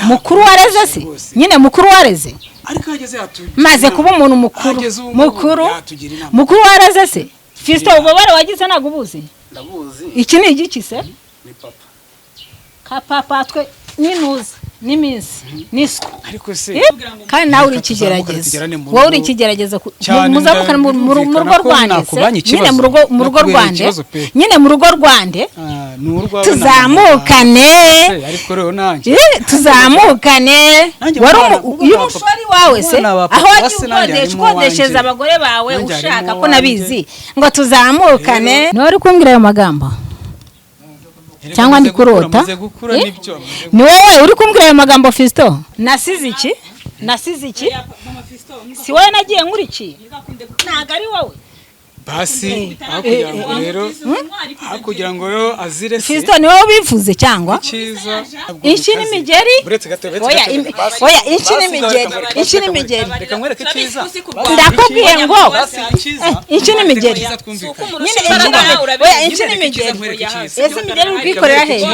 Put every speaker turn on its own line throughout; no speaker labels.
Mukuru wareze se? Nyine mukuru wareze.
Ariko hageze yatugira.
Maze kuba umuntu mukuru. Mukuru. Mukuru wareze se? Fisto ububabare wagize ntabwo ubuzi?
Ndabuzi.
Iki ni igiki se?
Ni papa.
Ka papa twe ninuza n'iminsi n'isuku.
Ariko se
kandi nawe uri ikigeragezo. Wowe uri ikigeragezo muzamukane mu rugo rwande se? Nyine mu rugo rwande. Nyine mu rugo rwande. Tuzamukane.
Ariko rero nanjye.
Tuzamukane. Wari uyu mushori wawe se? Aho wagiye ukodeshereza abagore bawe ushaka ko nabizi ngo tuzamukane. Niwe uri kumbwira ayo magambo? Cyangwa ndi kurota? Ni wowe uri kumbwira ayo magambo Fisto? Nasize iki? Nasize iki? Si wowe nagiye nkurikiye? Ntago ari wowe.
Basi hakugira ngo rero azire se.
Fisto ni wowe ubivuze cyangwa? Inshi n'imigeri? Oya inshi n'imigeri. Inshi n'imigeri.
Reka nkwereke icyiza.
Ndakubwiye ngo inshi n'imigeri. Nyine oya inshi n'imigeri. Ese imigeri uri kwikorera hehe?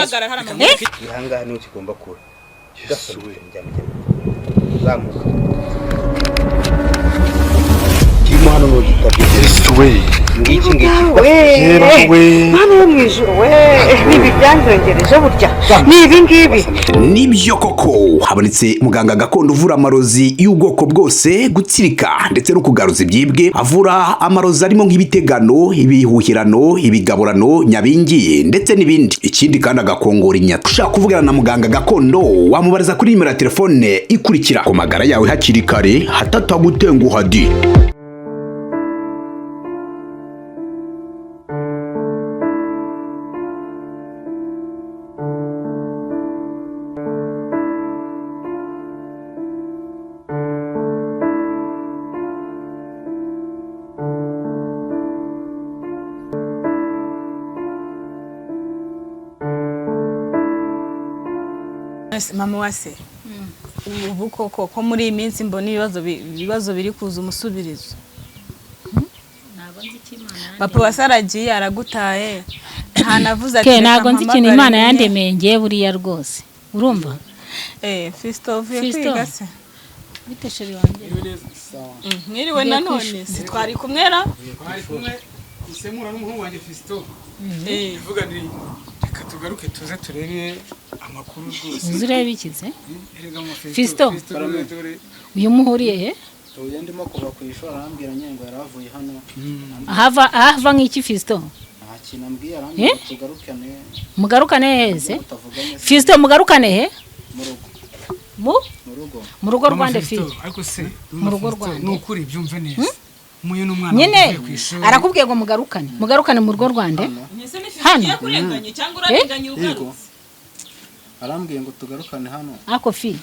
Ihangane niho kigomba kuba. Zamuka. Kirimo hano ni igitabo.
Yesu we.
Ngiki ngiki.
We.
Mana yo mu ijuru we. Nibi byanjongereje burya. Ni ibi ngibi.
Nibyo koko habonetse muganga gakondo uvura amarozi y'ubwoko bwose, gutsirika ndetse no kugaruza ibyibwe. Avura amarozi arimo nk'ibitegano, ibihuhirano, ibigaburano, nyabingi ndetse n'ibindi. Ikindi kandi agakongora inyata. Ushaka kuvugana na muganga gakondo wamubariza kuri nimero ya telefone ikurikira. Ku magara yawe hakiri kare hatatagutenguha di.
Mama wase ubu koko ko muri iyi minsi mbona ibibazo biri kuza umusubirizo. Papa wasaragiye aragutaye ntanavuze ati
ntago nzi ikintu Imana yandemeye ngiye buriya rwose urumva.
Fisto uvuye kwiga se?
Bite sheri wanjye?
Mwiriwe nanone si twari kumwera?
Twari kumwe isemura n'umuhungu wanjye Fisto. Ivuga ni reka tugaruke tuze turebe amakuru rwose.
Uzurebe ikize? Fisto uyu muhuriye he?
Tuye ndimo kuva ku ishuri arambwira nyengo yaravuye hano.
Ahava nk'iki Fisto?
Nta kintu ambwiye arambwira tugarukane.
Mugarukane heze? Fisto mugarukane he?
Mu rugo.
Mu? Mu rugo rwande Fisto.
Ariko se
mu rugo rwande.
Nukuri byumve neza. Muyo n'umwana
nyine arakubwiye ngo mugarukane. Mugarukane mu rugo rwande. Hano.
Arambwiye ngo tugarukane hano.
Ako fi.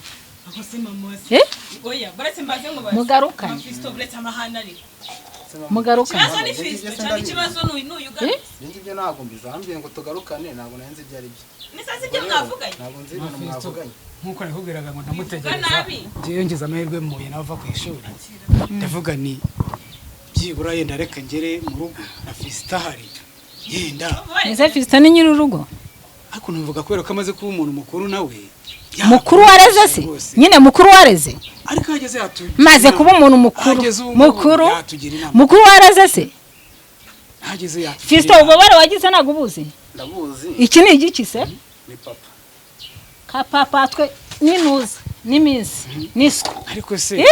Ako se mama wase. Oya, baretse mbaze ngo baze.
Mugarukane.
Fisto buretse amahana ariko.
Mugarukane.
Ikibazo ni Fisto cyangwa ikibazo n'uyu ugarutse?
Nzi ibyo ntabwo mbizi. Arambwiye ngo tugarukane ntabwo nari nzi ibyo ari byo.
Nisa si ibyo mwavuganye?
Ntabwo nzi ibintu mwavuganye.
Nkuko nakubwiraga ngo ndamutegereza. Ngiye ngeze amahirwe muye nava ku ishuri. Ndavuga ni byibura yenda reka ngere mu rugo na Fisto ahari. Yenda.
Ese Fisto ni nyiri urugo?
Ariko numvuga kubera ko amaze kuba umuntu mukuru nawe.
Mukuru wareze se? Nyine mukuru wareze.
Ariko hageze yatugira.
Maze kuba umuntu mukuru. Mukuru. Mukuru wareze se?
Hageze yatugira.
Fisto ububabare wagize ntabwo ubuzi?
Ndabuzi.
Iki ni igiki se?
Ni papa.
Ka papa twe ninuza n'iminsi n'isuku.
Ariko se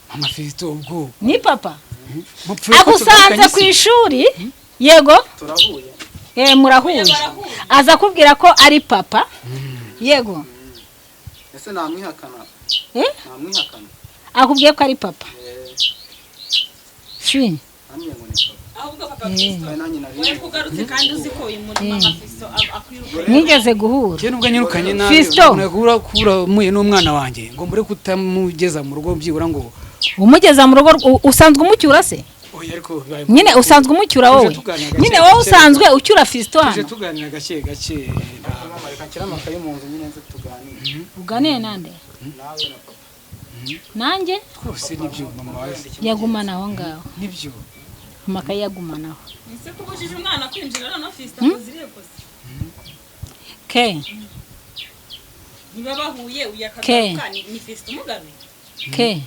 mama Fisto ubwo
ni papa. Agusanze ku ishuri yego?
Turahuye.
Murahuye. Aza kubwira ko ari papa. Yego.
Ese namwihakana? Namwihakana.
Akubwiye ko ari papa. Fi.
Ambwiye ngo ni papa.
Ahubwo papa Fisto. Wewe kugarutse kandi uzi ko uyu muri mama Fisto akwirukanye.
Nigeze guhura.
Cyane ubwo nyirukanye nabi.
Fisto
nakura kubura muye n'umwana wanjye ngo mbure kutamugeza mu rugo byibura ngo
umugeza mu rugo usanzwe umucyura se? Nyine usanzwe umucyura wowe. Nyine wowe usanzwe ucyura Fisto hano.
Tuje tuganira gake gake.
Mama reka nshyira amakaye mu nzu nyine nze tuganire.
Uganire nande?
Nawe na papa.
Nanjye?
Twose nibyo mama wawe.
Yagumana aho ngaho.
Nibyo.
Amakaye yagumanaho.
Ese kubujije umwana kwinjira none Fisto akuziriye kose.
Ke.
Niba bahuye uyu
Ke.
akagaruka ni Fiston umugaruye.
Ke,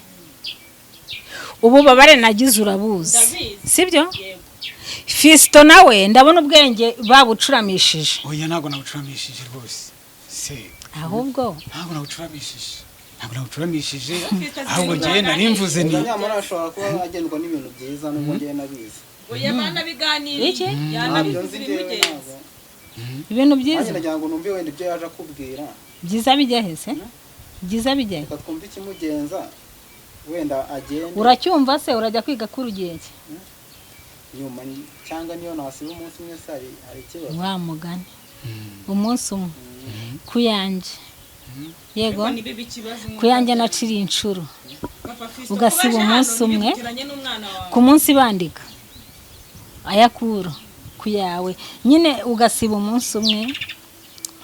ububabare nagize urabuzi.
Ndabizi.
Sibyo?
Yego.
Fiston nawe ndabona ubwenge babucuramishije.
Oya, ntabwo nawucuramishije rwose se.
Ahubwo
Ntabwo nawucuramishije, ntabwo nawucuramishije, ahubwo ngewe nari mvuze ni
Nyamara ashobora kuba agendwa n'ibintu byiza, nubwo ngewe nabizi.
Oya, banabiganiriye.
Iki?
Ntabyo
Yanabivuze
nzi ngewe.
ibimugenza.
Ntabwo
Ibintu
nanjye
byiza.
nagira ngo numve wenda ibyo yaje akubwira.
Byiza bijya he se? Byiza bijya he?
Reka twumve ikimugenza, wenda agende.
Uracyumva se? Urajya kwiga kuri ugiye ki?
Nyuma, cyangwa niyo nasiba umunsi umwe se, hari ikibazo?
Wa mugani, umunsi umwe ku yanjye, yego.
Ariko nibiba ikibazo.
Ku yanjye naciriye inshuro.
Papa Fiston,
Ugasiba
kuba aje
umunsi
hano
umwe.
ntibiguteranye n'umwana wawe.
Ku munsi bandika ayakura ku yawe nyine, ugasiba umunsi umwe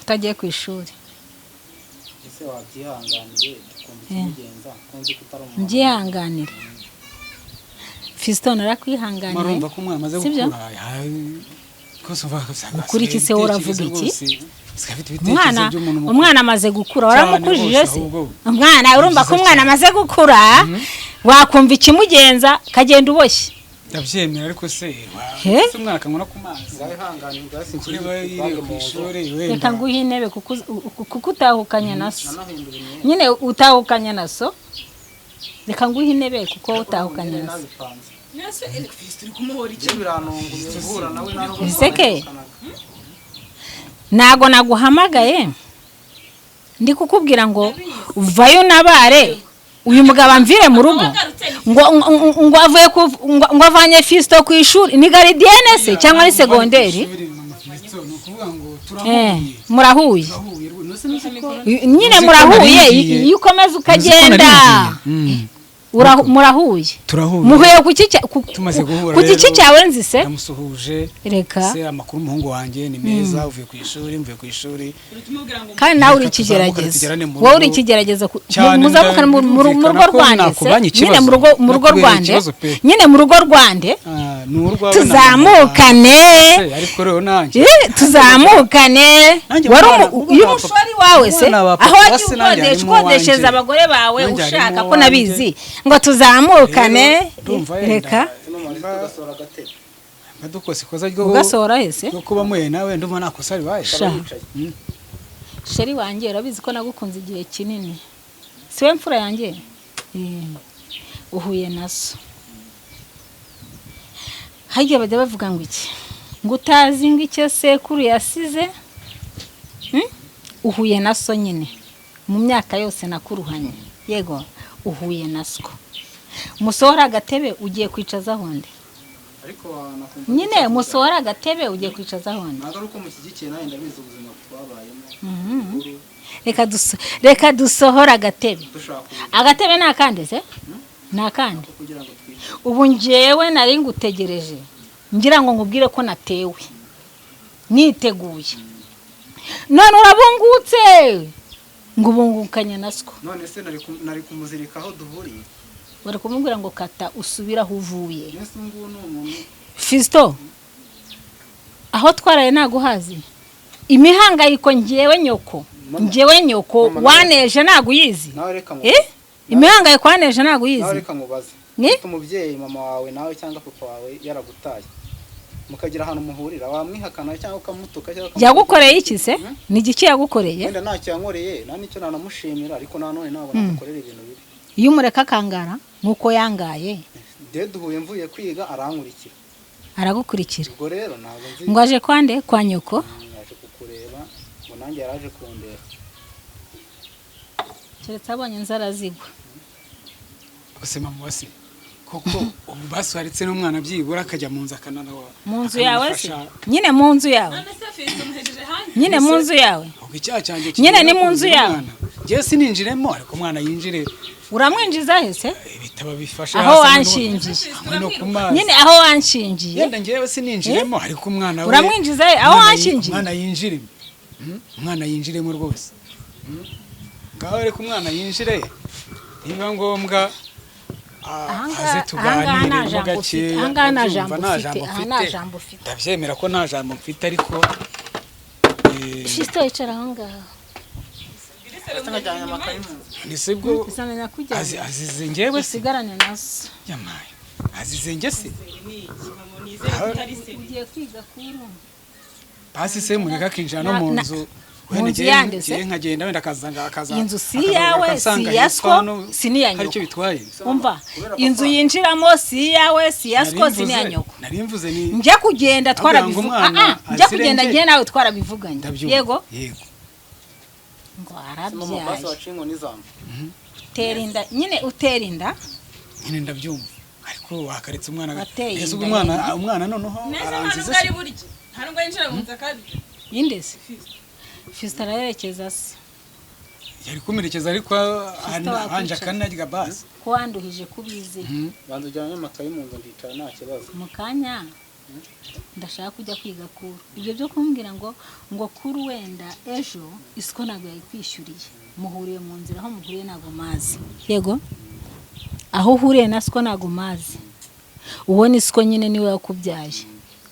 utagiye ku ishuri.
Ese wabyihanganiye tukumva ikimugenza, ko nzi ko utari umuntu?
Mbyihanganire? Fiston, narakwihanganiye.
Marumva ko umwana amaze
Sibyo?
gukura, rwose umva
Gukura iki se? Wowe uravuga iki?
Afite ibitekerezo
Umwana
by'umuntu mukuru.
umwana amaze gukura,
Cyane
waramukujije
rwose,
se?
ahubwo.
Umwana, urumva ko
Byiza
umwana
cyane.
amaze gukura, wakumva ikimugenza kagenda uboshye.
Ndabyemera, ariko se
He?
se umwana akanywa no ku mazi?
Ngaho ihangane, ubwasi
Kuri we yiriwe ku ishuri wenda.
Reka nguhe intebe, kuko utahukanye na so.
Nanahindura imyenda.
Nyine utahukanye na so, reka nguhe intebe kuko utahukanye na so.
Nabipanze.
Nase Fiston, uri kumuhora iki?
Njye birantunguye guhura nawe, nta nubwo
Biseke.
twanaherukanaga.
Ntago naguhamagaye ndi kukubwira ngo vayo unabare uyu mugabo amvire mu rugo, ngo avuye ngo avanye Fiston ku ishuri. Ni gardienne se cyangwa ni segonderi?
Ishuri, mama Fiston, ni ukuvuga ngo
Eh,
turahuye.
Murahuye.
Turahuye rwose. Nuse ko
Nyine
Uzi ko
murahuye.
naringiye.
Iyo ukomeza
Uzi ko
ukagenda.
naringiye.
Murahuye.
Turahuye.
Muhuye ku ki
Tumaze guhura
ku giki
rero,
cyawe nzi se?
Ndamusuhuje.
Reka.
Se amakuru umuhungu wanjye ni meza, uvuye ku ishuri, mvuye ku ishuri.
Uri kumubwira ngo
Kandi nawe uri
Reka tuzamuke
ikigeragezo.
tugerane mu
Wowe uri
rugo.
ikigeragezo
Cyane,
muzamukane mu rugo
birumvikana ko
rwande se?
nakubanye
Nyine
ikibazo.
mu rugo
Nakubereye
rwande.
ikibazo pe.
Nyine mu rugo rwande.
Ah, ni urwawe na mama.
Tuzamukane.
Se, ariko rero nanjye
Eh, tuzamukane.
Nanjye
Wari
umwana
uyu
wa
mushori wawe se?
umwana wa papa
Aho wagiye
se nanjye
ukodesha
harimo
ukodeshereza
uwanjye.
abagore bawe
Nanjye
ushaka
harimo
ko nabizi, ngo tuzamukane.
Rero, ndumva yenda
Reka.
Tumaze tugasohora agatebe.
Mba dukoze ikosa ryo
Ugasohora hese?
ryo kuba muhuye nawe, ndumva nta kosa ribaye.
Sha.
Yicaye.
Chéri wanjye, urabizi ko nagukunze igihe kinini, si we mfura yanjye? Eh, uhuye na so. Harya bajya bavuga ngo iki? Ngo utazi ngo icyo sekuru yasize. Uhuye na so nyine mu myaka yose nakuruhanye, yego, uhuye na so. Musohora agatebe, ugiye kwicaza hundi.
Ariko wanakumva
Nyine musohora agatebe, ugiye kwicaza hundi.
Ntabwo ari uko mushyigikiye, nanjye ndabizi ubuzima twabayemo.
Reka dusohore agatebe.
Dushaka ubu
Agatebe ni akandi se? Ni akandi.
kugira ngo twicare.
Ubu njyewe nari ngutegereje ngira ngo nkubwire ko natewe niteguye, none urabungutse ngo ubungukanye na siko.
None se nari kumuzirika aho duhuriye?
Bari kumubwira ngo kata usubire aho uvuye.
Mbese ubu ngubu ni umuntu.
Fiston, aho twaraye ntaguhazi imihangayiko. Ngewe nyoko, ngewe nyoko
Mama,
waneje ntago uyizi.
Nawe reka
Eh,
mubaze.
imihangayiko waneje ntago
Nawe
uyizi.
reka mubaze.
Ni?
Ufite umubyeyi, mama wawe nawe cyangwa papa wawe yaragutaye, mukagira ahantu muhurira, wamwihakana cyangwa ukamutuka cyangwa
Yagukoreye iki se? Ni igiki yagukoreye?
Wenda ntacyo yankoreye, nta n'icyo nanamushimira, ariko nanone ntabwo namukorera ibintu bibi.
Iyo umureka akangara nk'uko yangaye.
De duhuye mvuye kwiga, arankurikira.
Aragukurikira.
Ubwo rero ntabwo nzi.
Ngo aje kwande kwa nyoko?
Yaje kukureba, ngo nanjye yaraje kundeba.
Keretse abonye inzara zigwa.
Gusa mama wase koko ubu basuharitse n'umwana, byibura akajya mu nzu akanana
Mu nzu yawe se?
akanamufasha.
Nyine mu nzu yawe?
None se Fiston umuhejeje hanze?
Nyine mu nzu yawe?
Ubwo icyaha cyanjye
Nyine
kigera
ni mu
ku
nzu yawe.
mwana. Njyewe sininjiremo, ariko umwana yinjire.
Uramwinjiza he se?
Ibitabo bifashe
Aho
hasi
wanshingiye.
hamwe no ku mazi.
Nyine aho wanshingiye?
Yenda njyewe sininjiremo, ariko umwana we
Uramwinjiza he aho wanshingiye?
Umwana yinjiremo. Umwana yinjiremo rwose. Ngaho reka umwana yinjire, niba ngombwa aze
Ahangaha
tuganire
nta
mo
jambo ufite.
gakeya.
Ahangaha nta
Ndabyumva,
jambo
nta
ufite.
jambo
Aha nta
mfite.
jambo ufite.
Ndabyemera ko nta jambo mfite, ariko
Fiston, yicara aho ngaho.
Nkajyanye amakayi mu nzu.
Ni se bwo
Usamenya kujyana
azize njyewe se?
Usigarane na so.
Yamaye, azize njye se?
Ugiye kwiga kuru?
Basi se mureka akinjira no mu nzu.
Mu
Wenda
nzu yande se?
ngewe nkagenda, wenda akaza akaza
Inzu si iyawe, si
akasanga
iya
hepfo
swo,
hano,
si n'iya
hari icyo
nyoko.
bitwaye?
Umva, inzu yinjiramo si iyawe, si iya
Nari
swo, si n'iya
mvuze-
nyoko.
Nari mvuze ni
Njya kugenda
Agira ngo
twarabivuga.
umwana
Ah, ah, njya
azirenge.
kugenda njye nawe twarabivuganye.
Ndabyumva.
Yego.
Yego.
Ngo
Mama, basi
arabyaye.
waciye inkoni zamba.
Utera inda nyine, utera inda.
Nyine ndabyumva, ariko wakaretse umwana
Wateye
ese ubwo
inda
umwana
nyine.
umwana noneho
Neza nta
aranziza
nubwo
se?
ari burya, nta nubwo yinjira mu nzu akarya.
Yindeze Fiston arayerekeza se?
Yari kumerekeza, ariko
Fiston
abanje
wakwicaza.
akanarya basi.
Ko wanduhije kubizi.
Banza ujyanye amakayi mu nzu, ndicara nta kibazo.
Mu kanya ndashaka kujya kwiga kuru. Ibyo byo kumbwira ngo kuru wenda ejo isiko ntabwo yayikwishyuriye, muhuriye mu nzira, aho muhuriye ntabwo mazi. Yego, aho uhuriye na siko ntabwo mazi. Uwo ni siko nyine, niwe wakubyaye,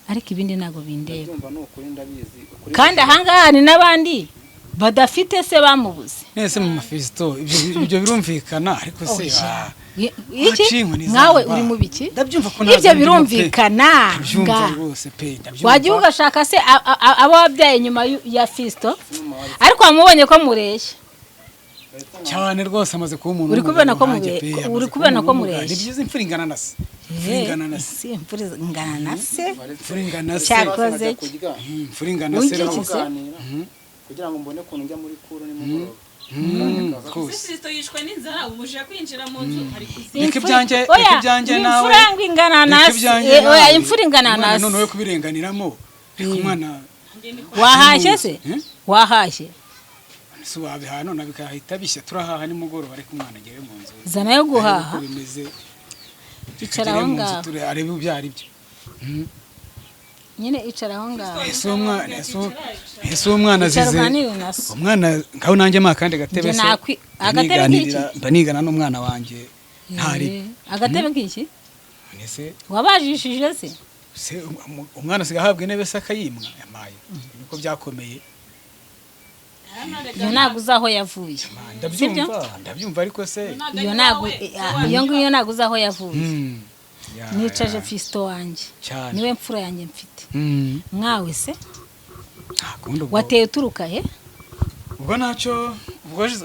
ariko ibindi ntabwo bindeba.
Ndabyumva, ni ukuri, ndabizi ukuri.
Kandi ahangaha hari n'abandi badafite se, bamubuze.
Nese mu mafisto ibyo birumvikana, ariko se
Oya. Iki
waciye inkoni
nkawe
zamba.
uri mu biki?
Ndabyumva ko ntabwo
Ibyo
ndimo pe.
birumvikana.
Ndabyumva
Nga.
rwose pe, ndabyumva.
Wajya ugashaka se abo wabyaye nyuma ya Fisito, ariko wamubonye ko mureshya.
Cyane rwose, amaze kuba umuntu
Uri kubibona ko
w'umugabo nkanjye pe, amaze
uri
kuba
kubibona ko
umuntu w'umugabo.
mureshya.
Ni byiza, imfura ingana na se, imfura ingana na se.
Si imfura ingana na se.
Imfura ingana se.
Cyakoze
Nkajya kurya.
Imfura ingana se
Wigiki
rwose.
se?
Kuganira kugira ngo mbone ukuntu njya muri kuru nimugoroba.
Rwose.
Fiston yishwe n'inzara, umuje kwinjira mu nzu ari kuziba.
Reka ibyanjye,
Oya,
reka ibyanjye nawe.
imfura ngo ingana na
Reka
se.
ibyanjye
Oya,
nawe.
imfura ingana na
Umwana
se.
noneho kubirenganiramo, reka umwana.
Wahashye se?
Eh?
Wahashye?
Si wabihaha none bikahita bishya? Turahaha nimugoroba, ariko umwana agere mu nzu.
Zana yo
Arebe
guhaha.
uko bimeze.
Icara
Agere
aho
mu nzu,
ngaho.
arebe ibyo ari byo.
Nyine icara aho ngaho.
Ese uwo mwana
Icara
azize
uganire na so.
Umwana ngaho, nanjye mpa akandi gatebe
Njye
se.
agatebe k'iki?
Mba nigana n'umwana wanjye ntari.
Agatebe k'iki?
Ese
Wabajishije se?
se umwana asigaye ahabwa intebe se akayimwa? Yamaye, niko byakomeye.
Iyo ntabwo uzi aho yavuye.
Ndabyumva, ndabyumva, ariko se
Iyo ntabwo, iyo ngiyo ntabwo uzi aho yavuye.
Ya,
Nicaje
ya.
Fisito wanjye.
Cyane.
Niwe mfura yanjye mfite. Mwawe se?
Nta kundi ubwo.
Wateye uturuka he?
Ubwo ntacyo,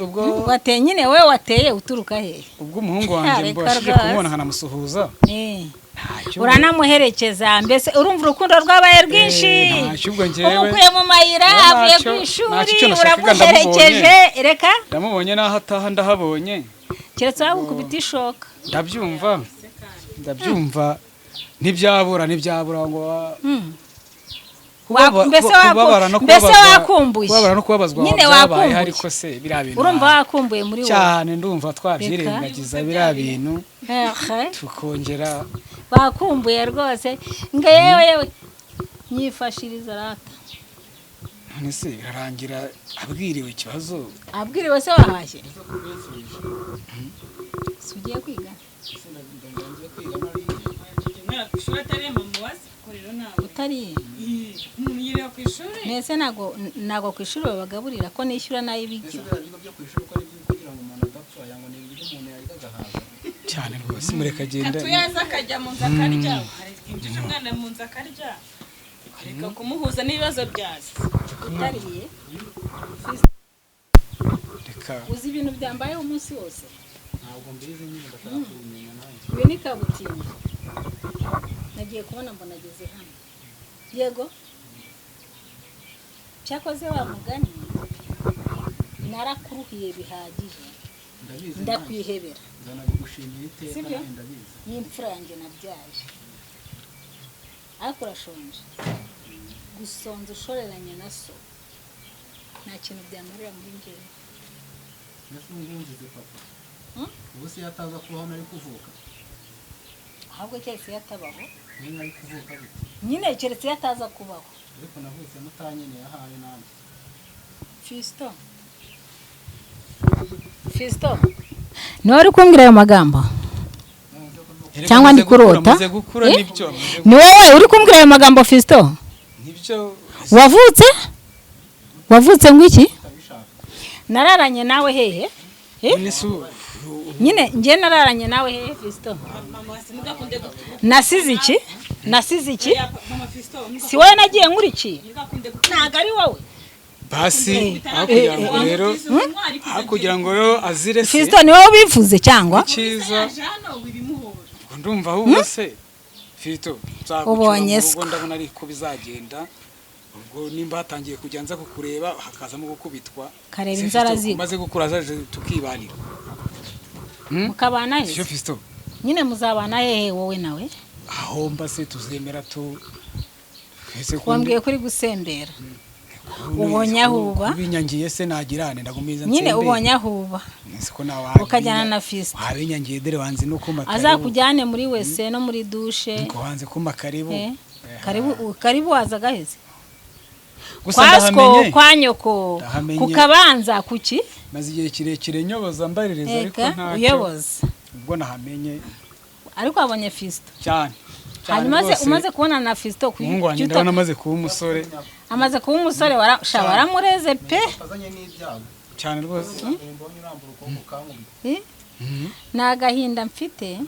ubwo
Wateye nyine, wowe wateye uturuka he?
Ubwo umuhungu wanjye
Reka
mbashije
rwose.
kumubona nkanamusuhuza. Ntacyo.
Uranamuherekeza, mbese urumva urukundo rwabaye rwinshi.
Ntacyo ubwo njyewe.
Umukuye mu mayira,
Oya,
avuye ku
ntacyo icyo
ishuri,
nashakaga.
uramuherekeje, reka.
Ndamubonye, n'aho ataha ndahabonye.
Keretse wagukubita ishoka.
Ndabyumva, ndabyumva, ntibyabura ngo kubabara no
Mbese
kubabazwa,
wakumbuye.
kubabara no kubabazwa
Nyine
byabaye,
wakumbuye.
ariko se biriya bintu
Urumva wakumbuye muri wowe.
Cyane, ndumva twabyirengagiza biriya bintu,
Ehe.
tukongera.
Bakumbuye rwose, ngo yewe yewe nyifashiriza rata.
None se birarangira abwiriwe ikibazo?
Abwiriwe se? Wahashye si ugiye kwiga?
Umwana ku ishuri atari mama wazi rero nawe.
Utariye?
Umuntu yiriwe ku ishuri.
Mbese ntabwo ku ishuri babagaburira, ko nishyura n'ay'ibiryo?
Ese biriya bigo byo ku ishuri uko ari byo kugira ngo umuntu adapfa, yangwa ni ibiryo umuntu yarya agahaza?
Cyane rwose, mureka agenda.
Katuyaza akajya mu nzu akarya, yinjije umwana mu nzu akarya, ukareka kumuhuza n'ibibazo byaza.
Utariye?
Reka.
Uzi ibintu byambayeho umunsi wose?
Ntabwo mbizi nyine, ndashaka kubimenya nanjye.
Ibi ni kabutimbo. Nagiye kubona mbona ageze hano. Yego, cyakoze wa mugani, narakuruhiye bihagije.
Ndabizi.
Ndakwihebera.
Nzanabigushimira iteka.
Sibyo?
Nanjye ndabizi.
N'imfura yanjye nabyaye, ariko urashonje. Gusonza ushoreranye na so nta kintu byamarira muri njyewe.
Mbese ubu ngubu nzize papa?
Hmm?
Ubu se iyo ataza kubaho nari kuvuka?
Ahubwo keretse iyo atabaho.
Niyo nari kuvuka bite?
Nyine keretse iyo ataza kubaho.
Ariko navutse mutanyeneye ahaye nanjye.
Fisito, Fisito, niwe uri kumbwira ayo magambo cyangwa ndi kurota?
Amaze gukura.
Eh?
Nibyo, amaze
Ni wowe uri kumbwira ayo magambo, Fisito?
Nibyo.
Wavutse ngo iki? Nararanye nawe hehe?
None se ubu
Nyine njye nararanye nawe hehe, Fiston? Nasize iki? Nasize iki? Si wowe nagiye nkurikiye? Ntabwo ari wowe.
Basi aho kugira ngo rero, aho kugira ngo rero azire se.
Fiston, ni wowe ubivuze cyangwa?
Icyiza ubwo ndumva ahubwo se Fito nzagucyura
Ubonye
mu rugo
siko.
Ndabona ariko bizagenda ubwo nimba hatangiye kujya nza kukureba hakazamo gukubitwa.
Kareba
Se
inzara
Fiston,
zigwa.
umaze gukura zaje tukibanira.
Mukabana
Sicyo
hehe?
Fiston?
Nyine muzabana hehe wowe nawe?
Aho mba se tuzemera tu twese
Wambwiye kuri gusembera, ubonye aho uba.
Kubinyangiye se nagirane ndagumiza
Nyine
nsembere.
ubonye aho uba.
Siko nawe
Ukajyana na Fiston.
Wabinyangiye dore wanze no kuma karibu.
Azakujyane muri wese no muri dushe.
Ko wanze kuma karibu.
Karibu, karibu waza gaheze.
Gusa
Kwa sko
ndahamenye.
kwa nyoko.
Ndahamenye.
Ku kabanza kuki?
Maze igihe kirekire nyoboza mbaririza ariko
Eka
ntacyo.
uyoboza.
Ubwo nahamenye.
Ariko wabonye Fiston?
Cyane cyane
Hanyuma se
rwose.
umaze kubona na Fiston ku
Umuhungu wanjye ndabona amaze kuba umusore.
Amaze kuba umusore, sha waramureze pe.
Azanye n'ibyago.
Cyane rwose.
Mbonye urambura ukuboko kankubita.
Ni agahinda mfite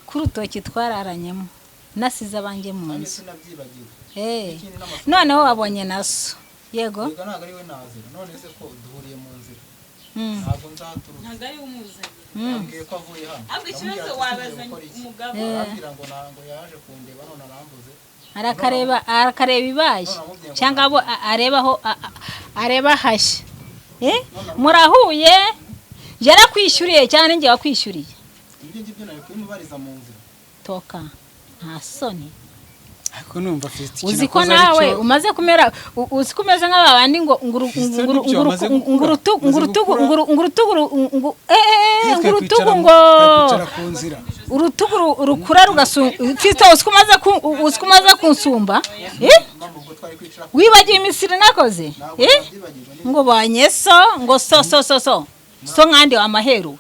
k'urutoki twararanyemo nasize abanjye mu
Nanjye
nzu.
sinabyibagiwe.
Eh,
Ikindi n'amasomo.
Noneho wabonye na so, yego.
Erega ntabwo ari we nazira, none se ko duhuriye mu nzira? Ntabwo nzaturutse.
Ntabwo ari we umuzanye.
Ambwiye ko avuye hano.
Ahubwo ikibazo
Ndamubwira ati,
wabazanye
"Ugiye gukora iki?"
umugabo.
Arambwira ngo ntabwo yaje kundeba none arambuze.
Arakareba ibaye cyangwa abo areba aho areba hashya. Eh, murahuye, yarakwishyuriye cyangwa ninjye wakwishyuriye?
Ibyo ngibyo nari kubimubariza mu nzira.
Toka, nta soni.
Ariko numva Fiston
Uzi ko nawe umaze kumera uzi ko umeze nk'aba bandi ngo
Fiston nibyo, amaze gukura.
ngo urutugu
Amaze
ngo urutugu ngo ngo urutugu ngo
kwicara ku nzira.
Urutugu rukura rugasumba. Fiston, uzi ko umaze kunsumba? Eh?
Mama, ubwo twari kwicara ku
Wibagiwe imisiri nakoze?
Ntabwo
Eh?
nabyibagirwa
Ngo banye so ngo so so so so so nkandi amaheru,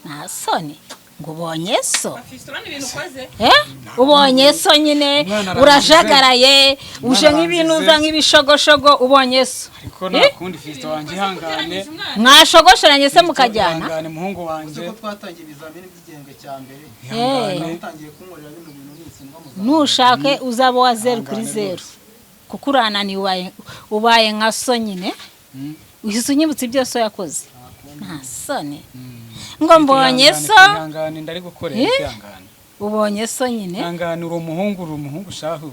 nta soni, ngo ubonye so.
Fiston, urabona ibintu ukoze?
Eh? Ubonye so nyine.
Umwana arangize.
Urajagaraye uje
Umwana
nk'ibintu
arangize.
uza nk'ibishogoshogo, ubonye so.
Ariko nta kundi, Fiston wanjye, ihangane.
Mwashogosheranye se mukajyana?
Ihangane muhungu wanjye.
Uzi ko twatangiye ibizamini by'igihembwe cya mbere?
Ihangane.
Utangiye kunkorera bino bintu nitsindwa muzamura.
Nushake uzaba wa zeru kuri
Ihangane
zeru
rwose.
Kuko urananiwe, ubaye nka so nyine. Uhise unyibutsa ibyo so yakoze, nta soni, ngo mbonye
Ihangane,
so.
ihangane ndari gukorera.
Eh?
Ihangane.
Ubonye so nyine.
Ihangane, uri umuhungu shahu.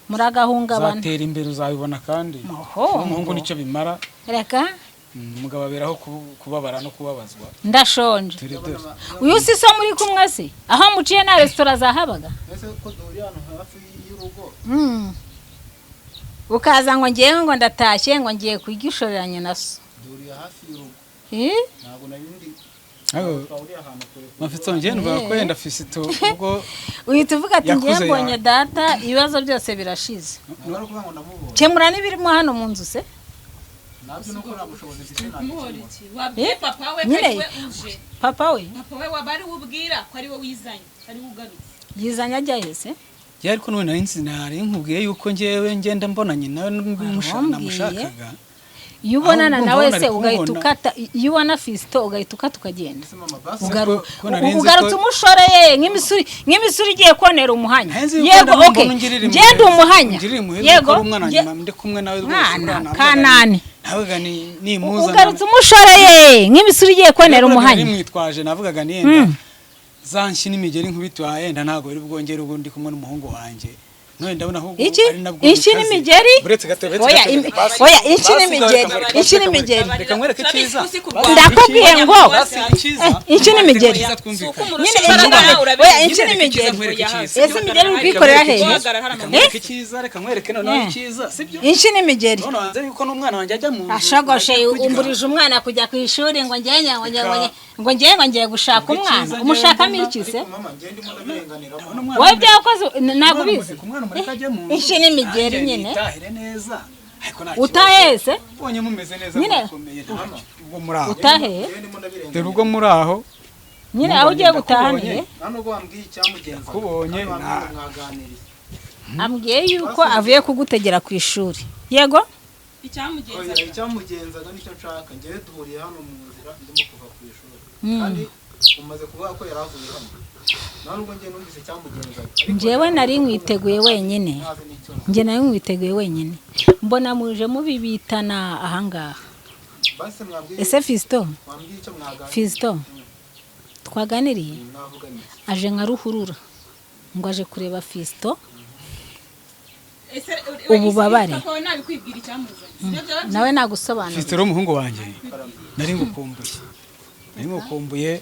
Muragahungabana.
Uzatera imbere, uzabibona kandi.
Oho.
Kuba umuhungu nicyo bimara.
Reka.
Umugabo aberaho kubabara no kubabazwa.
Ndashonje.
Dore dore.
Uyu si so muri kumwe se? Aho muciye nta resitora zahabaga?
Mbese ko duhuriye hano hafi y'urugo.
Ukaza ngo ngiye, ngo ndatashye, ngo ngiye kwigishoreranya na so.
Duhuriye hafi y'urugo.
Eh?
Ntabwo nari ndi.
Aho,
Twahuriye ahantu kure.
Mafite njye numva ko yenda Fiston ubwo
Uhita uvuga ati ngiye
Yakuze
mbonye data, ibibazo byose birashize.
Ntabwo ari ukuvuga ngo ndamubonye.
Kemura n'ibirimo hano mu nzu se.
Nabyo nuko nta bushobozi mfite
Kumuhora
nabikemura.
iki? Wabwiye
Eh?
papa we ko
Nyine.
ari we uje.
Papa we.
Papa we waba ari we ubwira ko ari we wizanye, ari we ugarutse.
Yizanye ajya hese?
Ya, ariko none nari nzi, nari nkubwiye yuko njyewe ngenda mbonanye nawe
Wambwiye.
namushakaga.
Iyo ubonana
Ahubwo
nawe
mbona
se
ari
ugahita
kumubona.
ukata, iyo ubona Fiston ugahita ukata ukagenda.
Ese mama, basi
Ko nari nzi
Ugarutse
ko-
umushoreye nk'imisuri igiye konera umuhanya.
Nari nzi yuko
Yego.
ndamubona
Okay,
ungirira impuhwe.
ngende umuhanya.
Ungirira impuhwe
Yego.
kuko ari umwana
nge-
nyuma ndi kumwe nawe rwose.
Mwana,
Buriya navugaga
kanani.
Navugaga ni nimuzana.
Ugarutse umushoreye nk'imisuri igiye konera umuhanya.
Mwitwaje navugaga niyenda zanshi n'imigeri nkubita yenda ntabwo biri bwongere ubwo ndi kumwe n'umuhungu wanjye. None ndabona ahubwo
Iki?
ari nabwo
Iki
bikaze.
n'imigeri?
Buretse gato, buretse
Oya,
gato.
oya, iki
Basi,
n'imigeri,
reka nkwereke,
iki
reka
n'imigeri.
Reka nkwereke icyiza.
Ndakubwiye ngo
Basi icyiza.
Iki n'imigeri.
Icyiza twumvikane.
Nyine
Imbaraga
iki
nawe urabizi.
oya, iki
Nyine reka
n'imigeri.
icyiza nkwereke icyiza.
Ese imigeri uri kuyikorera hehe?
Guhagarara hari
Reka
amaguru.
nkwereke icyiza, reka nkwereke noneho
Eh.
icyiza, sibyo?
Iki n'imigeri.
None wanze yuko n'umwana wanjye ajya mu nzu.
Ashogoshe
ajya kurya.
umburije umwana kujya ku ishuri ngo ngiye ngo ngiye ngo ngiye ngo ngiye gushaka
Ubwo
umwana
icyiza
umushakamo
njyewe
iki se?
Mama, ngende ndimo ndabirenganiramo.
Ndabona umwana
Wowe ibyo wakoze ntabwo ubizi.
Umwana mureke ajye mu nzu.
Iki n'imigeri
Nanjye
nyine.
nitahire neza. Ariko nta kibazo.
Utahese?
Ubonye mumeze neza
Nyine.
mukomeye ntacyo. Ubwo muri aho.
Utahe?
Ngende ndimo ndabirenganira.
Dore ubwo muri aho.
Nyine aho ugiye gutaha
Ndakubonye.
nihe?
Nta nubwo wambwiye icyamugenza.
Nakubonye,
Hano wambwiye ngo mwaganiriye.
Ambwiye yuko avuye kugutegera ku ishuri, yego.
Icyamugenzaga.
Icyamugenzaga nicyo nshaka. Njyewe duhuriye hano mu nzira ndimo kuva ku ishuri, kandi umaze kuvuga ko yari avuye hano, nta nubwo njye numvise icyamugenzaga. Ariko
Njyewe nari nkwiteguye wenyine.
ntazi n'icyo
Njye nari nkwiteguye wenyine, mbona muje mubibitana ahangaha.
Basi mwambwiye.
Ese Fisito?
Mwambwiye icyo mwaganiriye.
Fisito, twaganiriye.
Mwavuganye iki?
Aje nka ruhurura ngo aje kureba Fisito.
Ese
Ububabare.
Papa wawe nabikwibwira icyamuzanye, sibyo byaba byiza?
Nawe nagusobanurira.
Fisito rero, umuhungu wanjye, nari ngukumbuye, nari ngukumbuye.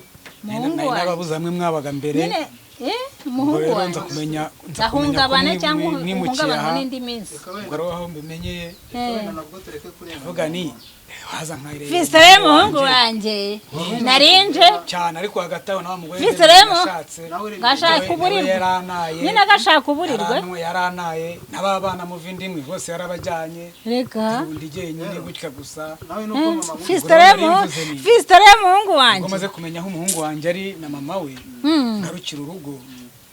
Umuhungu
Nari
wanjye.
narababuze hamwe mwabaga mbere.
Nyine
Ubwo
umuhungu
rero
wanjye
nza kumenya, nza kumenya ko
ahungabane cyangwa
mwimukiye
uhungabanywe
aha.
n'indi minsi.
Ubwo rero aho mbimenyeye,
Wenda nabwo tureke kurenga.
Ndavuga ni waza nkayireba.
Fisito rero, umuhungu wanjye, narinje
Cyane, ariko hagati aho nawe mugore
Fisito rero
yashatse.
Gashaka
Nawe
uburirwe.
yaranaye.
Nyine agashaka uburirwe.
Yaranaye n'aba bana muva indi imwe bose yarabajyanye.
Reka.
Undi jyenyine gutya gusa.
Nawe nubwo mama
Fisito rero, Fisito rero, umuhungu
Ubwo
wanjye,
maze kumenya aho umuhungu wanjye ari na mama we, ngarukira urugo.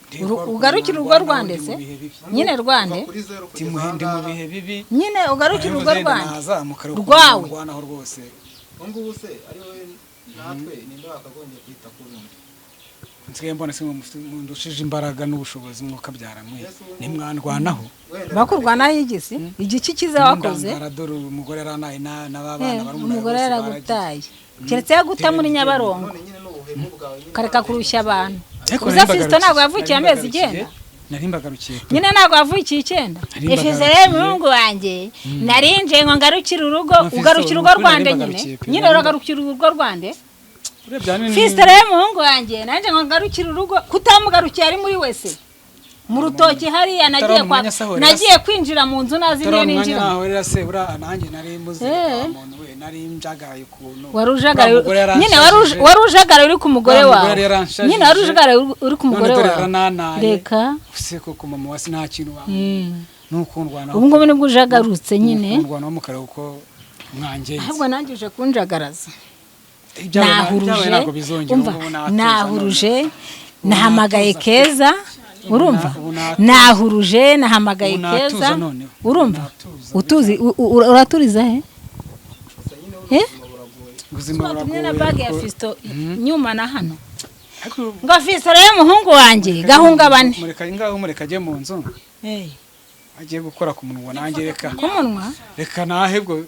Ndebe ko hari
Ugarukira
ukuntu
urugo
narwana
rwande
ndi
se?
mu bihe bibi.
Nyine rwande?
Kuri zeru kugeza
Timuhinde mu
ahangaha.
bihe bibi.
Nyine ugarukira urugo rwande?
Nazamuka ariko
Rwawe.
ndwanaho rwose.
Ubu ngubu se ari wowe natwe, ninde wakagombye kwita ku wundi?
Nsigaye mbona se mundushije imbaraga n'ubushobozi, mwuka mwe ntimwandwanaho.
Wenda
Bakurwanaho igisi igiki cyiza wakoze?
Ndangara, dore umugore yaranaye n'aba bana barumuna
Umugore
bose.
Yaragutaye, keretse yaguta muri Nyabarongo.
None nyine ni ubuhemu bwawe nyine.
Ukareka kurushya abantu.
Ariko
Uza
nari
Fisito ntabwo
mbagarukiye-
yavukiye
nari
amezi
mbagarukiye-
9.
Nari mbagarukiye pe.
Nyine ntabwo yavukiye 9.
Nari mbagarukiye.
Ifise rero, umuhungu wanjye, narinje ngo ngarukire urugo.
No, Fisito,
Ugarukira urugo
ni ukuri
rwande
nari
nyine?
mbagarukiye pe.
Nyine uragarukira urugo rwande?
Urebye ahanini
Fisito rero, umuhungu wanjye, nanjye ngo ngarukire urugo, kutamugarukiye ari muri wese mu rutoki hariya nagiye kwa
Umwanya se ahorera
nagiye kwinjira mu nzu nazi niyo
Utari umwanya
ninjira.
naho rero se buriya nanjye nari mbuze
Eh.
wa muntu we, nari njagaraye ukuntu.
Wari ujagaraye.
Uriya mugore
Nyine
yaranshajije.
wari ujagaraye uri ku mugore
Uriya mugore
wawe.
yari yaranshajije.
Nyine wari ujagaraye uri ku
None
mugore
dore
wawe.
yarananaye.
Reka.
Use koko mama wasi nta kintu wa nukundwanaho.
Ubu ngubu nibwo ujagarutse nyine.
Nukundwanaho mukareba uko mwangenza.
Ahubwo nanjye uje kunjagaraza.
Ibyabaye
Nahuruje.
ntabwo bizongera.
Umva,
Ubu ngubu natuza.
nahuruje, nahamagaye Keza, urumva?
Ubu natuza.
Nahuruje, nahamagaye
Ubu natuza
Keza.
noneho.
Urumva?
Natuza.
Utuzi uraturiza he? Eh?
Ubuzima
Twatumye
buragoye
na bag ya
ariko-
Fisito nyuma na hano.
Ariko
Ngo Fisito rero, umuhungu wanjye, gahungabane.
Mureka ngaho, mureka ajye mu nzu, agiye gukora ku munwa, nanjye reka
Ku munwa?
Reka nahebwo.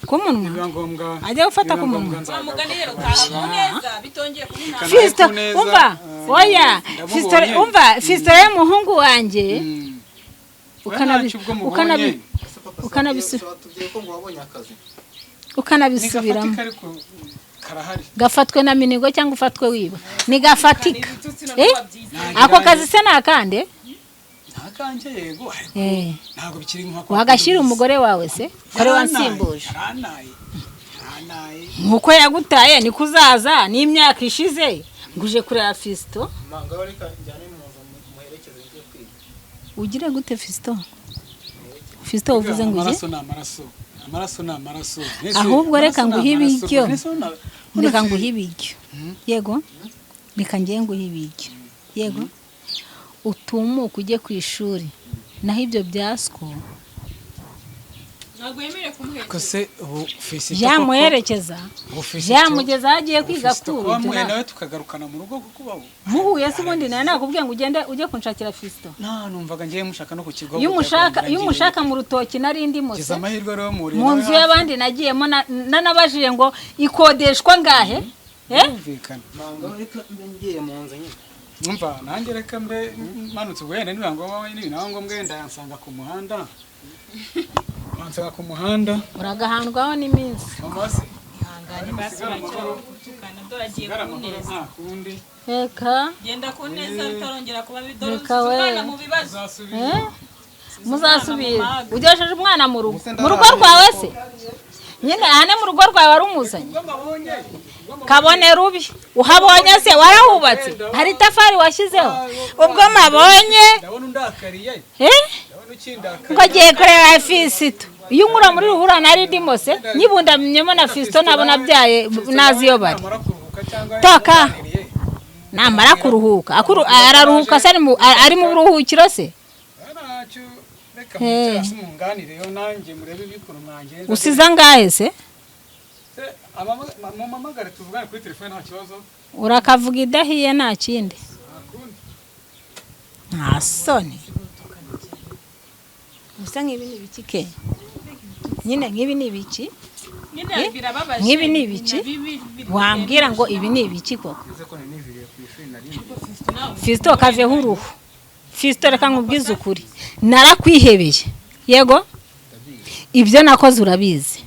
Ku munwa?
Nibiba ngombwa,
Ajya gufata
nibiba
ku munwa.
ngombwa nzagaruka.
Mugani rero utaha ku neza bitongeye kuba intambara.
Fisito,
ku neza,
umva, oya.
ndamubonye.
Fisito, umva, Fisito rero, umuhungu wanjye,
Ntacyo ubwo mubonye.
Ese papa se watubwiye ko ngo wabonye akazi?
Ukanabisubiramo.
Ntigafatika ariko karahari.
Gafatwe na minigo cyangwa ufatwe wiba ntigafatika.
Ibitutsi
Eh?
nabwo babyiza.
Ako kazi se ni akande?
Ntakanjye yego, ariko ntabwo bikiri nka kwa
Wagashyira
kundi.
umugore wawe se kare wansimbuje?
Yaranaye, yaranaye.
Nkuko yagutaye niko uzaza n'imyaka ishize ngo uje kureba Fisito.
Manga reka njyane mu nzu muherekeze njye kwiga.
Ugire gute Fisito? Fisito, uvuze ngo ujye?
Amaraso ni amaraso, amaraso ni amaraso. Mbese
Ahubwo reka
amaraso ni
nguhe
amaraso.
ibiryo.
Mbese
Reka nguhe ibiryo, yego, reka ngiye nguhe ibiryo, yego, utumuke ujye ku ishuri, naho ibyo byaswo
Ntabwo yemerewe kumuherekeza.
Ko se ubu Fisito
Yamuherekeza,
ubu Fisito
yamugeza aho agiye kwiga.
Fisito
Kuri
kuba muhuye nawe tukagarukana mu rugo kuko uba
Muhuye se ubundi nawe nakubwiye ngo ugende ujye kunshakira Fisito?
Nta, numvaga ngiye mushaka no ku kigo.
Iyo umushaka, iyo umushaka mu rutoki nari ndimo
Gize
se?
amahirwe rero muri
Mu nzu y'abandi nagiyemo nanabajije ngo ikodeshwa ngahe? Eh?
Birumvikana.
Manga reka mbe ngiye mu nzu nyine.
Numva nanjye reka mbe manutse, ubwo wenda niba ngombwa, niba ngombwa wenda yansanga ku muhanda, yansanga ku muhanda.
Uragahandwaho n'iminsi.
Mama se
Ihangane basi, uracyari gutukana, dore agiye
sigara
ku
amahoro.
neza.
Nta kundi.
Reka.
Genda ku neza bitarongera kuba dore
Reka
usize
we.
umwana mu bibazo.
Uzasubira.
Eh? Muzasubira ugejeje umwana mu rugo,
Ubuse
mu rugo rwawe se nyine ahane, mu rugo rwawe wari umuzanye?
Ubwo mbabonye.
Kabone rubi uhabonye se warahubatse? Hari itafari washyizeho? Ubwo mabonye.
Ndabona undakariye.
Eh?
Ndabona ukindakariye.
Ngo agiye kureba Fisito, iyo unkura muri ruhurura nari ndimo se nyibundamyemo na Fisito nabo nabyaye nazi iyo bari.
Namara kuruhuka cyangwa
Toka.
yaganiriye.
Namara kuruhuka araruhuka se, ari mu buruhukiro se?
Ntacyo reka. Reka mwicare hasi munganireyo nanjye murebe ibikuntu mwangenza.
Usize angahe se?
Se, mumamagare tuvugane kuri telefone, nta kibazo.
Urakavuga idahiye, nta kindi, nta soni. Gusa nk'ibi ni ibiki ke nyine? Nk'ibi ni ibiki?
Nyine birababaje.
Nk'ibi ni ibiki? Wambwira ngo ibi ni ibiki koko?
Uze ko niviriye ku ishuri nari
Fisito, kaveho uruhu. Fisito, reka nkubwize ukuri, narakwihebeye. Yego, ibyo nakoze urabizi.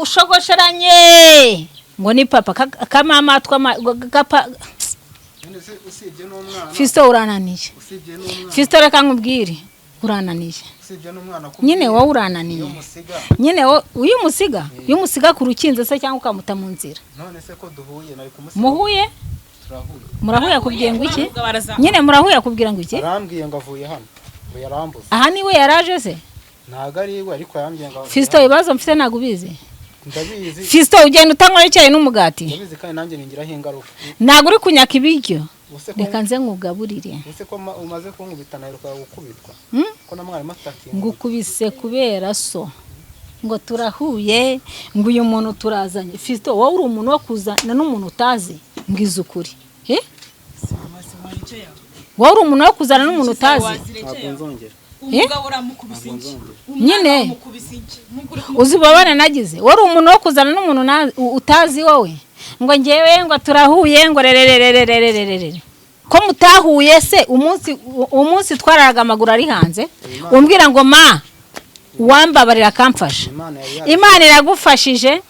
Ushogosheranye ngo ni papa kamama twama gapa.
None se usibye n'umwana?
Fisito, urananiye.
Usibye n'umwana.
Fisito, reka nkubwire, urananiye.
Usibye n'umwana
Nyine wowe urananiye.
Iyo musiga.
Nyine wowe uyu musiga ku rukinzo se cyangwa ukamuta mu nzira?
None se ko duhuye, nari kumusiga?
Muhuye?
Turahuye.
Murahuye akubwiye ngo iki nyine? Murahuye akubwira ngo iki?
Arambwiye ngo avuye hano, ngo yarambuze.
Aha niwe yaraje se?
Ntabwo ari iwe, ariko yambwiye ngo avuye
Fisito,
hano.
ibibazo mfite ntabwo ubizi.
Ndabizi.
Fisito, ugenda utanywa icyayi n'umugati.
Ndabizi, kandi nanjye bingiraho ingaruka.
Ntabwo uri kunyaka ibiryo.
Ubuse ko
Reka nze nkugaburire.
Ubuse ko umaze kunkubita, naheruka gukubitwa?
Hmm?
Ko na mwarimu atakinga.
Ngukubise kubera so ngo turahuye, ngo uyu muntu turazanye. Fisito, wowe uri umuntu wo kuzana n'umuntu utazi? Mbwiza ukuri. Eh? Wowe uri umuntu wo kuzana n'umuntu utazi?
Ntabwo nzongera.
Umugabo uramukubise inshyi.
Nyine.
Umukubise inshyi.
Uzi ububabare nagize? Wari umuntu wo kuzana n'umuntu utazi wowe, ngo ngewe ngo turahuye, ngo rererererererere. Ko mutahuye se umunsi twararaga amaguru ari hanze, umbwira ngo ma uwambabarira akamfasha?
Imana yari
Imana iragufashije.